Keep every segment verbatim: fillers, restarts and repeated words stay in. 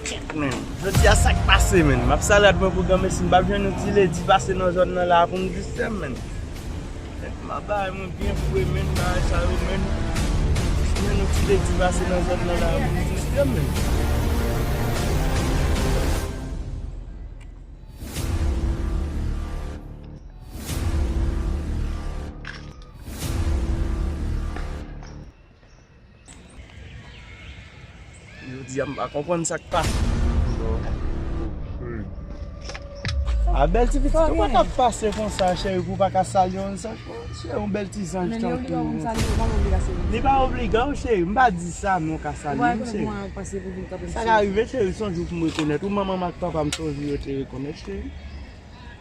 Kèt, menn. Jodi a, sa k pase, menn? M ap salad mwen pou granmesi, m p ap jwenn yon ti ledi pase nan zòn nan la pou m distrè m, menn. Kèt, m ap bay mwen byen fre, menn, bagay sa yo, menn. Jwenn yon ti ledi pase nan zòn nan la pou m distrè m, menn. Jodi a, m pa konprann sa k pase. A, bèl ti pitit, kòman t ap pase konsa, cheri, pou w pa ka salye yon zanj? Cheri, yon bèl ti zanj tankou w. Li pa obligan w, cheri. M pa di sa, men w ka salye m, cheri. Sa ka rive, cheri, se yon jou pou m rekonèt ou. Manman m ak papa m se yon jou yo te rekonèt, cheri.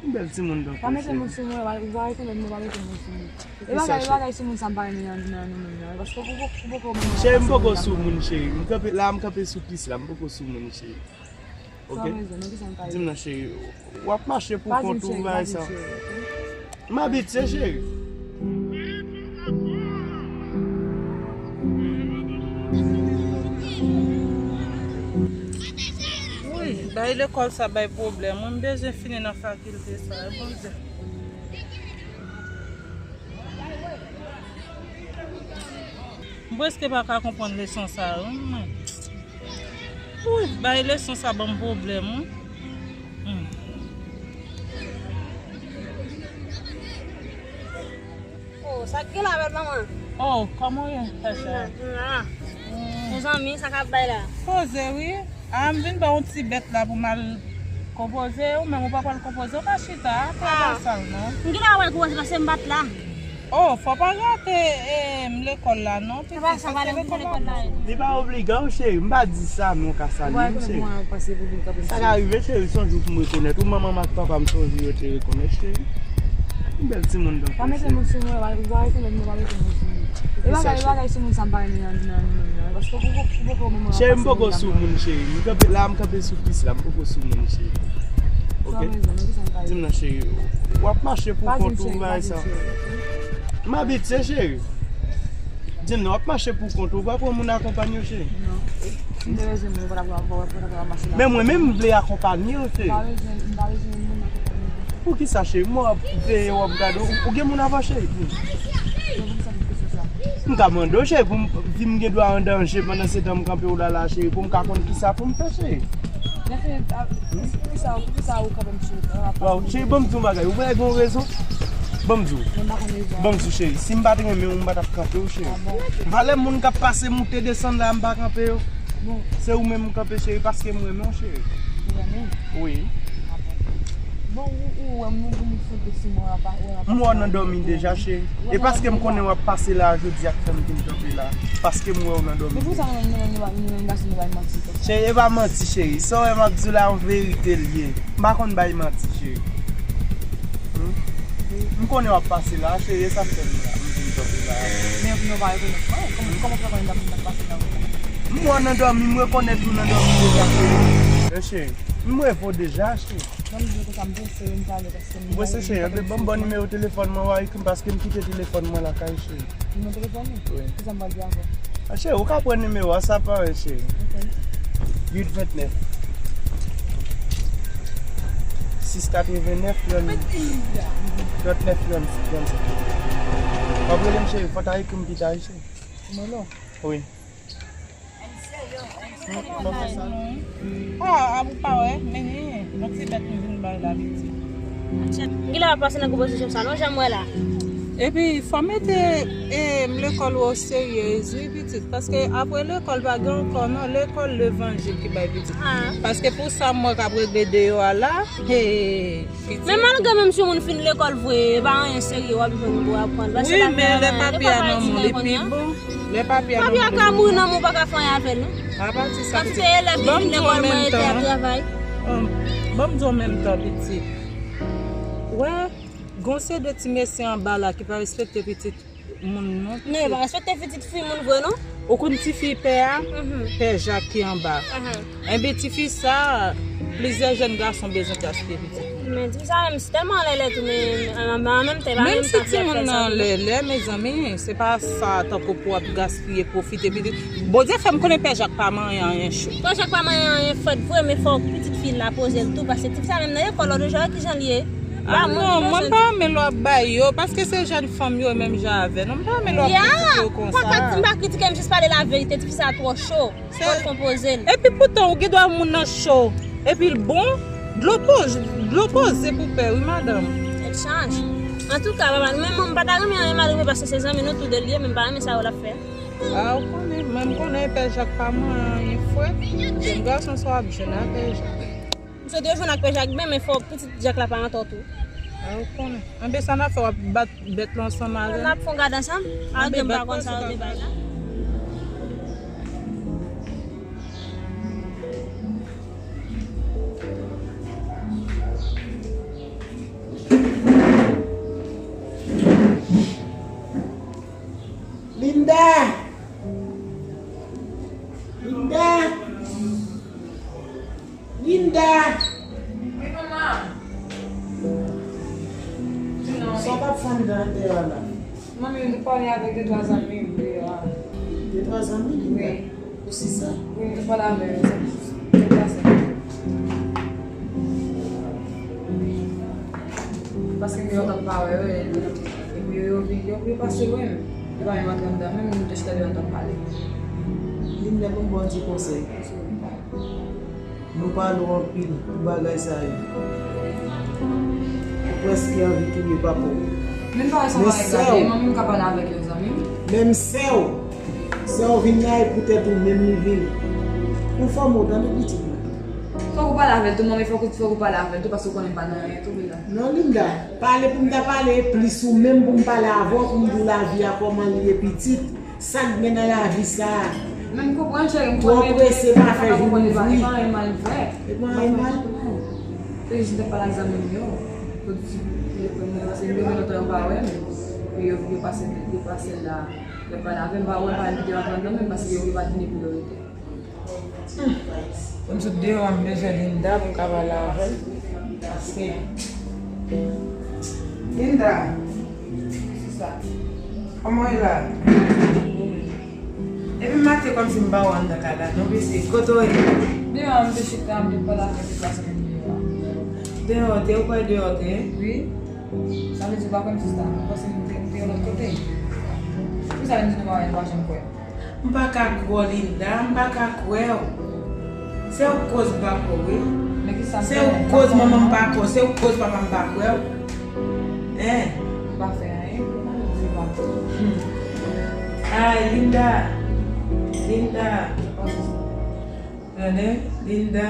Yon bèl timoun tankou w, cheri. Pa mete men sou mwen, ou va rekonèt mwen, pa mete men sou mwen. E bagay, e bagay sou moun sa m pa renmen nan, nan nou menm nan. Paske ou poko, ou poko renmen. Cheri, m poko sou moun, cheri. M kanpe la, m kanpe sou pis la, m poko sou moun, cheri. Oke? Di m non, cheri. W ap mache pou kont ou, bagay sa. M abitye, cheri. Wi, bay lekòl sa bay pwoblèm. Mwen, m bezwen fini nan fakilte sa, wi, Bondye. M prèske pa ka konprann leson sa yo, wi, mwen. Wi, bay leson sa ban m pwoblèm, wi. Hmm. Oh, sa k gen la, bèl manman? Oh, kòman w ye, chèchè? M la, m la. Hmm. Mezanmi, sa k ap bay la? Poze, wi. A, m vin ba w yon ti bèt la pou m al konpoze. Ou menm, ou pa pral konpoze, ou ka chita, travay sal, non. M gentan pral konpoze paske m pa t la. Oh, fò pa rate, eh, lekòl la, non, pitit, paske lekòl la. Li pa obligan w, cheri. M pa di sa, men w ka salye m, cheri. Sa ka rive, cheri, se yon jou pou m rekonèt ou. Manman m ak papa m se yon jou yo te rekonèt, cheri. Yon bèl timoun tankou w, cheri. Pa mete men sou mwen, ou va rekonèt mwen, pa mete men sou mwen. E bagay, e bagay sou moun sa m pa renmen nan, nan nou menm nan. Paske ou poko, ou poko renmen mwen. Cheri, m poko sou moun, cheri. M kanpe la, m kanpe sou pis la, m poko sou moun, cheri. Oke? Di m non, cheri. W ap mache pou kont ou, bagay sa. M abitye, cheri. Di m non, w ap mache pou kont ou, w pa pran moun akonpanye w, cheri. Non. M te bezwen moun, w pa t ap, w pa t ap mache la. Men mwen menm, m vle akonpanye w, cheri. M pa bezwen, m pa bezwen moun akonpanye m. Poukisa, cheri? M wè w ap veye, w ap gade w. Ou gen moun avè w, cheri? M ka mande w, cheri, pou m, vi m gen dwa an danje pandan se tan m kanpe w la, la, cheri, pou m ka konn kisa pou m fè, cheri. Poukisa, poukisa ou kanpe m, cheri? Waw, cheri, ban m di w yon bagay. Ou wè gen yon rezon? Ban m di w. Ban m di w, cheri. Si m pa t renmen w, m pa t ap kanpe w, cheri. Valè moun k ap pase, moute, desann la, m pa kanpe yo. Se ou menm m kanpe, cheri, paske m renmen w, cheri. Ou renmen m? Wi. Bon, ou, ou wè m, ou, ou m fout de sou mwen apa, ou apa. M wè w nan dòmi deja, cheri. E paske m konnen w ap pase la jodi a k fè m vin kanpe la. Paske m wè w nan dòmi. Men poukisa nou menm, nou menm, nou menm gason nou bay manti konsa? Cheri, e pa manti, cheri. Sa w wè m ap di w la, yon verite l ye. M pa konn bay manti, cheri. Hmm? M konnen w ap pase la, cheri, e sa k fè m la. M vin kanpe la. Men, men w pa rekonèt mwen. Kòman, kòman w fè konnen m t ap, m t ap pase la? M wè w nan dòmi, m rekonèt ou nan dòmi deja, cheri. E, cheri. M reve w deja, cheri. Ban m di w konsa, m prese, m pale, paske m... M prese, cheri. Anben, ban m ba w nimewo telefòn mwen, w a ekri m, paske m kite telefòn mwen lakay, cheri. Nimewo telefòn ou? Wi. Kisa m pral di avè w? A, cheri, ou ka pran nimewo a, sa pa anyen, cheri. Ok. Uit vennèf. Sis katrevenèf, trannde, trannèf, trannsenk. W ap rele m, cheri, fò w ta ekri m pita, wi, cheri. Mwen non. Wi. Ah, a ou pa wè, men yon ti bèt m vin bay la, pitit. Kilè w ap pase nan konpozisyon sa, non, jan m wè la. Epi, fò mete, eh, lekòl ou oserye, wi, pitit. Paske apre lekòl, pa gen ankò, non, lekòl levanjil ki bay pitit. Ah. Paske pou sa m wè k ap regle deyò a la, he. Men malgre menm si yon moun fin lekòl vre, e pa anyen serye w ap jwenn pou w aprann. Wi, men lè papye a nan men w, li pi bon. Lè papye a nan men w, li pi bon. Papye a ka mouri nan men w, ou pa ka fè anyen avè l, non. Apati sa, pitit, ban m di w an menm tan, ban m di w an menm tan, pitit. Wè, gon se de ti mesye anba la ki pa respekte pitit moun, non, pitit. Non, yo pa respekte pitit fi moun vre, non. Ou konn tifi pè a? Pè Jak ki anba. Enben, tifi sa, plizyè jèn gason bezwen gaspiye pitit li. Men tifi sa menm, si tèlman lèlè tou, men an menm tan, e pa menm si timoun nan lèlè, mezanmi, se pa sa tankou pou ap gaspiye, pwofite pitit. Bondye fè m konnen pè Jak pa manyen anyen cho. Pè Jak pa manyen anyen frèt vre, men fò pitit fi la poze l tou, paske tifi sa menm nan lekòl, lòt jou, ki jan l ye? Ah non, mwen pa renmen lè w ap bay yo, paske se jèn fanm yo menm jan avè nou. Mwen pa renmen lè w ap kritike yo konsa. M pa ka, m pa kritike, m jis pale laverite, tifi sa twò cho. Fò l konpoze l. Epi poutan, ou gen dwa moun nan cho. Epi l bon, dlo poze, dlo poze pou pè, wi, madanm. L chanje. Antouka, papa, nou menm, mwen pa ta renmen anyen malere paske se zanmi nou tou de l ye, men m pa renmen sa yo l ap fè. Ah, ou konnen, mwen m konnen pè Jak pa manyen anyen frèt. Jèn gason sa w ap jwenn a pè Jak. M sot yo jwenn ak pè Jak byen, men fò pitit Jak la pa antò tou. Ah, ou konnen. Anben, sa n ap fè, w ap bat bèt la ansanm avè m? N ap fè yon gade ansanm. Ah, anben, m pa konn sa yo te bay la. Linda! Linda! Linda! Wi, manman. Di non. Sa w t ap fè anndan deyò a la? Manmi, m te pale avèk de twa zanmi m deyò a. De twa zanmi, Linda? Wi. Ou si sa? Wi, m te pale avè yo, sa te pase. Paske m gen lontan m pa wè yo, e, epi yo, yo vin, yo, yo pase wè m. Yo pa menm antre anndan menm, nou te chita deyò n t ap pale. Linda, pou m ba w ti konsèy. Nou pale w anpil pou bagay sa yo. Ou prèske anvi touye papa w. Men pa sa pa egzagere, manmi m ka pale avèk yon zanmi m. Menm sè w, sè w vin la e poutèt ou menm li vin. Ou fòme w tande pitit mwen. Fòk ou pale avè l tou, manmi, fòk ou, fòk ou pale avè l tou, paske ou konnen m pa nan anyen tou, wi la. Non, Linda, pale pou m ta pale, e plis ou menm pou m pale avè w, pou m di w lavi a kòman l ye pitit. Sa k gen nan lavi sa a? Men m konprann, cheri, m konprann, men twò prese pa fè jou louvri. E pa anyen mal m fè. E pa anyen mal. Se jis m t ap pale ak zanmi m yo. Yo di, yo pran mwen, paske m gen lontan yo pa wè m. Epi yo, yo pase, yo pase la. Yo pale avè m, pa wè m, pa envite yo antre anndan menm, paske yo, yo pa di ni priyorite. Hmm. Pou m sot deyò a, m bezwen Linda pou m ka pale avè l. Paske Linda, kisa? Kòman w ye la? Epi m mache kòmsi m pa wè w anndan kay la, non, mesye. Kote w ye? Deyò a, m te chita, m te pale avèk de twa zanmi m deyò a. Deyò te, ou kwè deyò te? Wi. Sa vle di ou pa kwè m sista? Ou panse m te, m te yon lòt kote? Poukisa w di nou pa wè, nou pa janm kwè? M pa ka kwè w, Linda, m pa ka kwè w. Se ou k koz m pa kwè w, wi. Men kisa m fè? Se ou k koz manman m pa kwè w, se ou k koz papa m pa kwè w. Hein? M pa fè anyen pou mwen, m di pa. Hmm. Ay, Linda. Linda. Tande, Linda.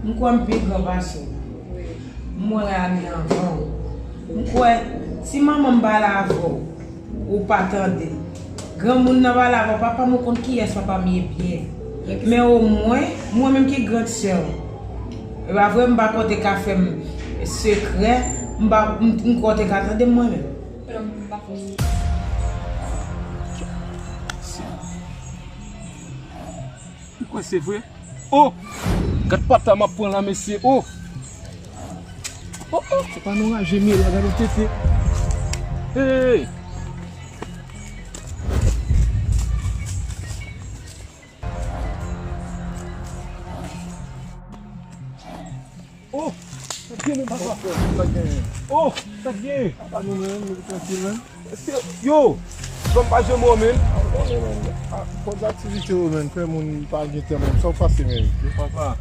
M kwè m pi gran pase w. M wè ane anvan w. M kwè, si manman m pale avè w, ou pa tande. Granmoun nan pale avè w, papa m, ou konn kiyès papa m ye byen. Men omwen, mwen menm ki grann sè w. E pa vre, m pa kwè w te ka fè m sekrè, m pa, m, m kwè w te ka tande m mwen menm. M kwè se vre. Oh! Gad pata m ap pran la, mesye. Oh! Oh, oh! Se pa nou raje m ye la, gade tete. Hey! Oh! Sa k gen menm, papa? Oh! Sa k gen? Apa nou menm, nou trankil menm? Yo! Ban m pa jwenn ou menm. Ah, koz aktivite yo menm, fè moun pa gen tan menm. Sa w pase menm? Yo, papa.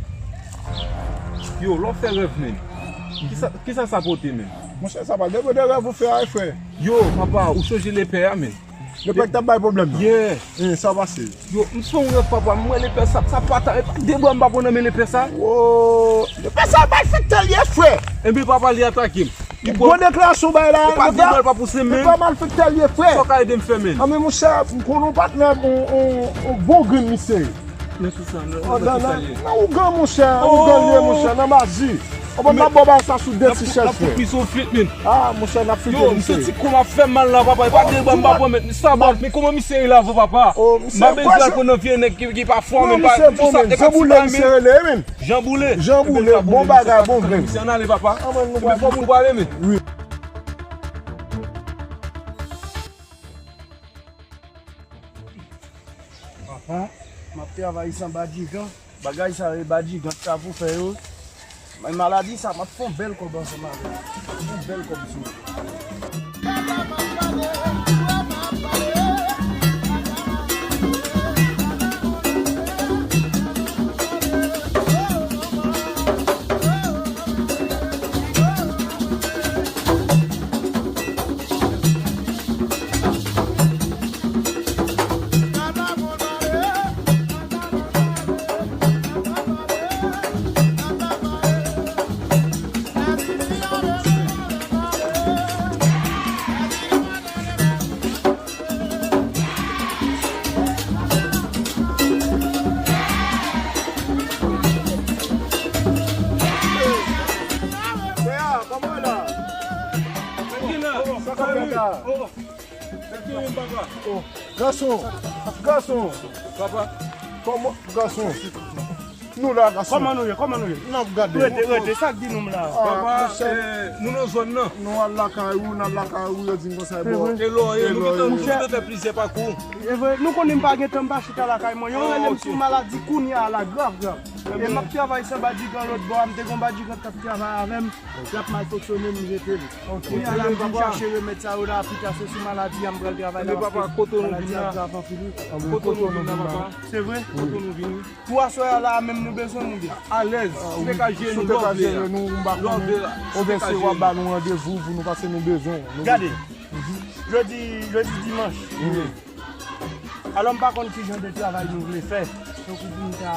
Yo, lè w fè rèv menm. Kisa, kisa sa pote menm? Monchè, sa pa depann de rèv ou fè a, frè. Yo, papa, ou sonje lepè a menm? Lepè k t ap bay pwoblèm nan. Yeah. Hein, sa pase. Yo, m fè yon rèv, papa, m wè lepè sa, sa pa ta, e pa de bwa m pa pran nan men lepè sa. Wo, lepè sa malfektè l ye, frè. Enben, papa, li atake m. Li pran gwo deklarasyon bay la. E pa de bwa l pa pouse m, men. Lepè malfektè l ye, frè. Sa w ka ede m fè, men? Anben, monchè, m konnen yon patnè, yon, yon, yon bon grenn misye ye. Nan ki sa, nan, nan ki sa l ye? Nan ougan, monchè, ougan l ye, monchè, nan maji. Konprann m ap ba w bagay sa sou de ti chèz, frè. N ap fout misye yon flit, men. Ah, monchè, n ap flite misye. Yo, m santi kò m ap fè m mal la, papa. E pa de bwa m pa pran, men sa bat. Men kòman misye ye la, vo, papa? M pa bezwen al pran nan vye nèg ki, ki pa fò, men. Non, misye bon, men. Jan Boule, misye rele, men. Jan Boule. Jan Boule, bon bagay, bon grenn. Misye ann ale, papa. Ebyen, fò m prale, men. Wi. Papa, m ap travay san badigan. Bagay sa yo, e badigan k ka pou fè yo. Men maladi sa, m ap fè yon bèl kòb ansanm avè l. M ap fè yon bèl kòb sou li. Oh, gason, gason. Papa. Kòman, gason? Nou la, gason. Kòman nou ye? Kòman nou ye? N ap gade. Rete, rete, sa k di nou m la? Ah, papa, monchè, eh, nou nan zòn nan. Nou al lakay ou, n al lakay ou, yo di n konsa, e bò. E lò, e nou gentan, nou gentan fè plizyè pakou. E vre, nou konnen m pa gen tan, m pa chita lakay mwen. Yo rele m sou maladi kounye a la, grav, grav. E m ap travay san badigan lòt bò a, m te gen yon badigan k t ap travay avè m. L ap mal fonksyone, m jete l. Kounye a la, m vin chache remèd sa yo la, pita se sou maladi a m pral travay la, paske maladi a grav anpil, wi. Kote nou vin la, papa? Se vre? Kote nou vin, wi. Pou aswè a la a menm nou bezwen nou byen. Alèz, si w te ka jere nou, lè w vle a. Lè w vle a, si w te ka jere nou. Ou vle se w ap ba nou randevou pou nou pase nou bezwen. Gade, jodi, jodi dimanch. Alò, m pa konn ki jan de travay nou vle fè. Tankou pou m ta...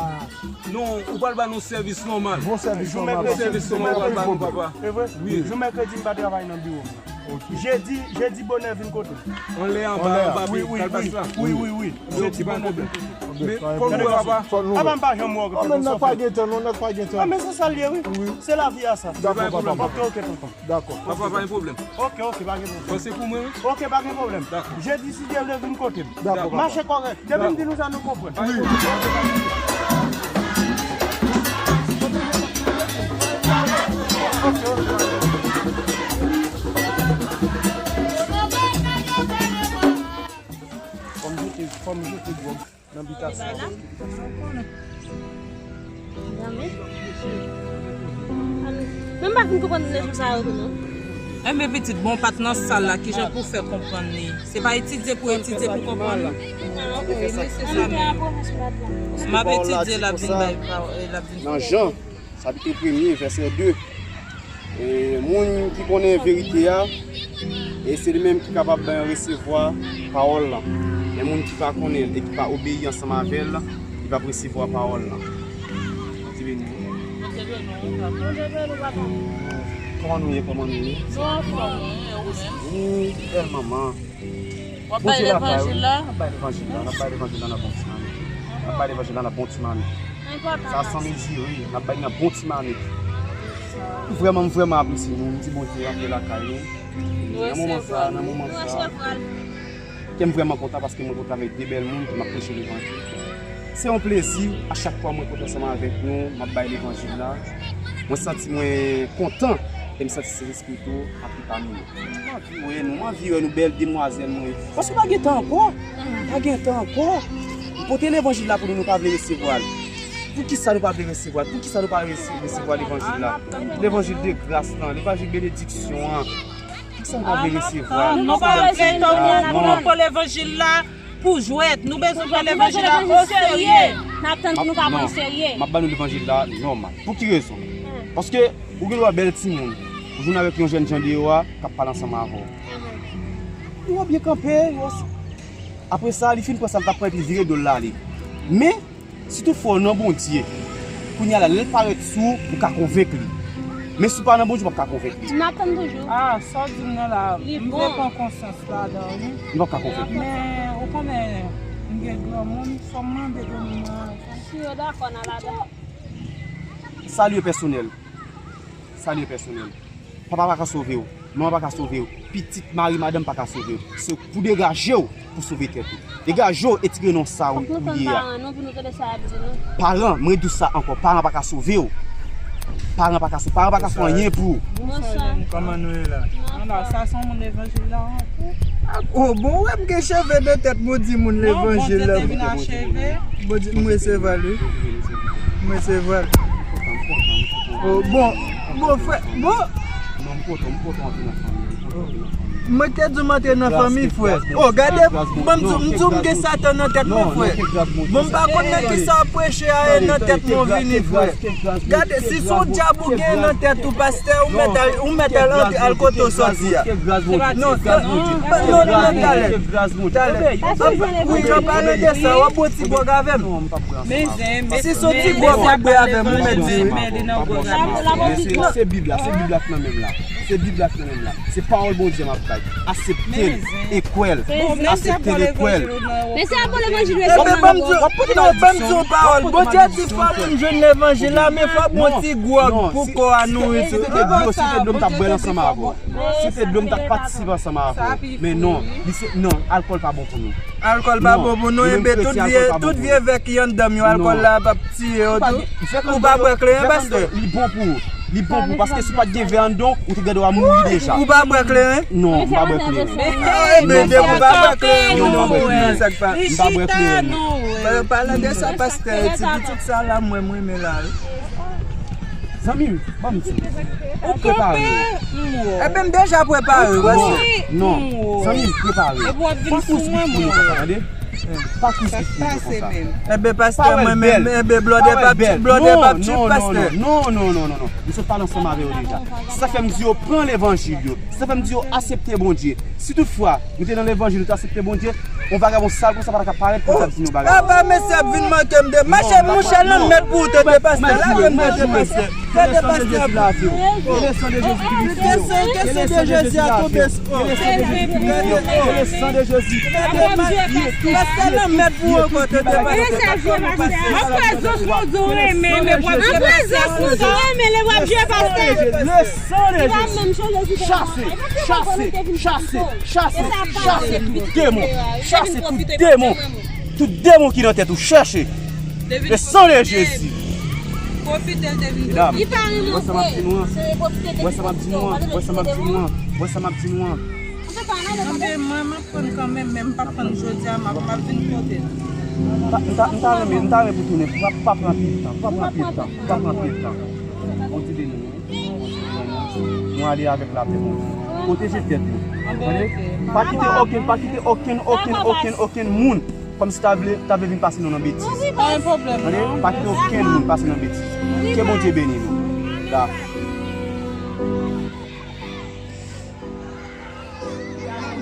Non, ou pral ba nou sèvis nòmal. Bon sèvis nòmal. Sèvis nòmal ou pral ba nou, papa. Se vre? Wi. Jou mèkredi, m pa travay nan biwo m. Ok. Jedi, jedi bonè vin kote m. Anlè, anba, anba pye kalbas la. Wi, wi, wi. Jedi bonè vin kote m. Men fò nou wè, papa. Apa m pa janm wè w. Ah, men nèg pa gen tan, non, nèg pa gen tan. Ah, men se sa l ye, wi. Se lavi a sa. Dakò, papa. Ok, ok, tonton. Dakò. Papa, pa gen pwoblèm. Ok, ok, pa gen pwoblèm. Bon, se pou mwen, wi. Ok, pa gen pwoblèm. Dakò. Jedi, si Dye vle, vin kote m. Dakò, papa. Mache kòrèk. Depi m di nou sa, nou konprann. Wi. Ok, ok. Fò m jete, fò m jete gwòg. Nan bitasyon. Men m pa fin konprann leson sa yo tou, non. Enben, pitit, bon, w pa t nan sal la, kijan pou w fè konprann li? Se pa etidye pou etidye, pou konprann li? Ah, ok, men se sa menm. M ap etidye, l ap vin bay pawòl, l ap vin... Nan Jan, chapit premye, vèsè de. E, moun ki konnen verite a, e se li menm ki kapab resevwa pawòl lan. Men moun ki pa konnen l e ki pa obeyi ansanm avè l, li p ap resevwa pawòl lan. Bondye beni w. Bondye beni w, papa. Bondye beni w, papa. Kòman nou ye, kòman nou ye? Nou anfòm, wi, e ou menm? Wi, bèl manman. W ap bay levanjil la? N ap bay levanjil la, n ap bay levanjil la nan bon ti manmi. N ap bay levanjil la nan bon ti manmi. Sa san mezire, n ap bay nan bon ti manmi. M vrèman, m vrèman apresye nou, m di Bondye rantre lakay nou. Nan moman sa, nan moman sa, kè m vrèman kontan paske mwen kontre avèk de bèl moun ke m ap preche levanjil. Se yon plezi, a chak fwa mwen kontre ansanm avèk nou, m ap bay levanjil la. Mwen santi mwen kontan, e m santi Sentespri tou ap pami nou. M anvi wè nou, m anvi wè nou, bèl demwazèl mwen. Paske pa gen tan ankò. Pa gen tan ankò. M pote levanjil la pou nou, nou pa vle resevwa l. Poukisa nou pa vle resevwa l? Poukisa nou pa vle rese-, resevwa levanjil la? Levanjil de gras lan, levanjil benediksyon an. Poukisa nou pa vle resevwa l? Nou pa bezwen tann pou nou pran levanjil la pou jwèt. Nou bezwen pran levanjil la oserye. N ap tann pou nou ka pran l serye. M ap ba nou levanjil la nòmal. Pou ki rezon? Paske ou gen dwa bèl timoun, ou jwenn avèk yon jèn jan deyò a k ap pale ansanm avè w. Ou wè byen kanpe, ou wè s-, apre sa, li fin pran sa l t ap pran epi vire do l l ale. Men, si toutfwa w nan Bondye, kounye a la, lè l parèt sou ou, ou ka konvenk li. Men si w pa nan Bondye, w p ap ka konvenk li. N ap tann toujou. Ah, sa w di m nan la, m vle pran konsyans ladan, wi. Li p ap ka konvenk li. Men, ou konnen, m gen granmoun, fò m mande granmoun nan. Si yo dakò, n a ladan. Salu pèsonèl. Sa li pèsonèl. Papa pa ka sove w. Manman pa ka sove w. Pitit, mari, madanm pa ka sove w. Se pou degaje w pou sove tèt ou. Degaje w e tire non sa ou, ou ye a. Paran, mwen di w sa ankò, paran pa ka sove w. Paran pa ka sove, paran pa ka fè anyen pou ou. Kòman nou ye la? Sa se yon moun levanjil la. Oh, bon, wè m gen cheve nan tèt, m di moun levanjil la. Bondye, m resevwa l, wi. M resevwa l. Oh, bon, bon, frè, bon. Mwen te di w m antre nan fanmi, frè. Oh, gade, ban m di w, m di w m gen Satan nan tèt mwen, frè. Bon, m pa konn nan ki sa w ap preche a, e nan tèt mwen w vini, frè. Gade, si se yon dyab ou gen nan tèt ou, pastè, ou mèt al, ou mèt al antre, al kote w sòti a. Non, non, non, non, talè. Talè. Wi, an palan de sa, w ap bwè ti gwòg avè m. Si se yon ti gwòg w ap bwè avè m, ou mèt di wi. Se Bib la, se Bib la k nan men m la. Se Bib la k nan men m la. Se pawòl Bondye m ap bay. Aksepte l e kwè l. Aksepte l e kwè l. Men se apre levanjil yo. Ebyen, ban m di w, non, ban m di w yon pawòl. Bondye di fò moun jwenn levanjil la, men fò w pran ti gwòg pou kò a nouri tou. Si te dlo, si te dlo, m t ap bwè l ansanm avè w. Si te dlo, m t ap patisipe ansanm avè w. Men non, li se, non, alkòl pa bon pou nou. Alkòl pa bon pou nou, ebyen tout vye, tout vye vè ki anndan m yo, alkòl la p ap tiye yo tou. Ou pa bwè kleren, pastè? Li bon pou ou. Li bon pou ou, paske si w pa t gen vè anndan w, ou te gen dwa mouri deja. Ou pa bwè kleren? Non, m pa bwè kleren. Ebyen, depi w pa bwè kleren, ou nan kouri, sa k pa. M pa bwè kleren, non. Palan de sa, pastè, ti pitit sa la, mwen, m renmen la, wi. Zanmi m, ban m di w. Ou prepare w. Ebyen, m deja prepare w, pastè. Non, zanmi m, prepare w. Pa kouri sou moun konsa, tande? Pa kouri sou moun konsa. Ebyen, pastè, mwen menm, ebyen, blòdè p ap tchip, blòdè p ap tchip, pastè. Non, non, non, non, non. M sot pale ansanm avè yo deja. Se sa k fè m di yo pran levanjil yo. Se sa k fè m di yo aksepte Bondye. Si toutfwa, nou te nan levanjil, nou te aksepte Bondye, yon vagabon sal konsa pa ta ka parèt pou l ta di nou bagay. Apa mesye ap vin manke m de mache, mouche lanmèd pou ou tete pastè, lage m tete pastè. Tete pastè ap. Ke le sang de Jésus purifie w. Ke le sang de Jésus purifie w. Ke le sang de Jésus a tonbe sou ou. Ke le sang de Jésus purifie w. Ke le sang de Jésus. Pastè lanmèd pou ou ankò tete pastè. An prezans Bondye w renmen, men w ap jwe pastè. Le sang de Jésus. Chase, chase, chase, chase, chase tout demon. Chase tout demon. Tout demon ki nan tèt ou, chèche. Le sang de Jésus. Medam, wè sa m ap di nou an? Wè sa m ap di nou an? Wè sa m ap di nou an? Wè sa m ap di nou an? Anben, mwen, m ap pran kanmenm, men m p ap pran jodi a, m ap, m ap vin kote nou. M ta, m ta, m ta renmen, m ta renmen pou tounen, pa, pa pran anpil tan, pa pran anpil tan, pa pran anpil tan. Bondye beni nou. Nou ale avèk lapè Bondye. Pwoteje tèt nou. Tande? Pa kite okenn, pa kite okenn, okenn, okenn, okenn moun kòmsi ta vle, ta vle vin pase nou nan betiz. Pa gen pwoblèm, non. Tande? Pa kite okenn moun pase nan betiz. Ke Bondye beni nou. Da.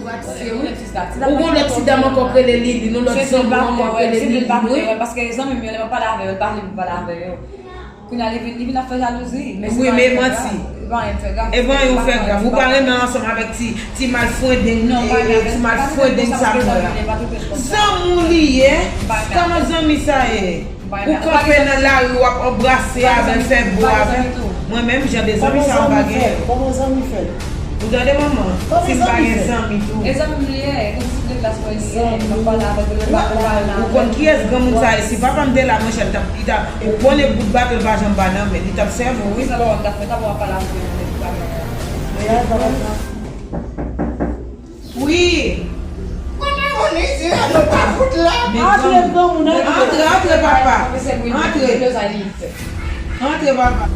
Ou gon lòt ti dam ankò k rele Lili, nou lòt zanmi ankò k rele Lili, wi. Paske zanmi m yo, lè m ap pale avè yo, li pa vle pou m pale avè yo. Kounye a li vin, li vin ap fè jalouzi. Wi, men manti. E pa anyen ou fè grav. Ou pa renmen ansanm avèk ti, ti malfrendeng, ti malfrendeng sa mwen la. Zanmi w li ye? Kòman zanmi sa ye? Ou kanpe nan lari, w ap anbrase avè l, fè bo avè l. Mwen menm, jan de zanmi sa m pa genyen. Kòman zanmi fè? Ou tande manman? Si m pa gen zanmi tou. E zanmi m li ye, e konn si de klas mwen li ye, m ap pale avè l, m ap pale avè l. Ou konn kiyès granmoun sa ye? Si papa m te la, monchè, li t ap, li t ap, ou konnen bout bato l pa janm ba nan men, li t ap sèvi w, wi. Sa w ap fè, sa w ap pale avè l, li pa nan men. Wi. Kote moun isi a, nou pa fout la. Antre, granmoun, antre. Antre, antre, papa. Antre. Antre, papa.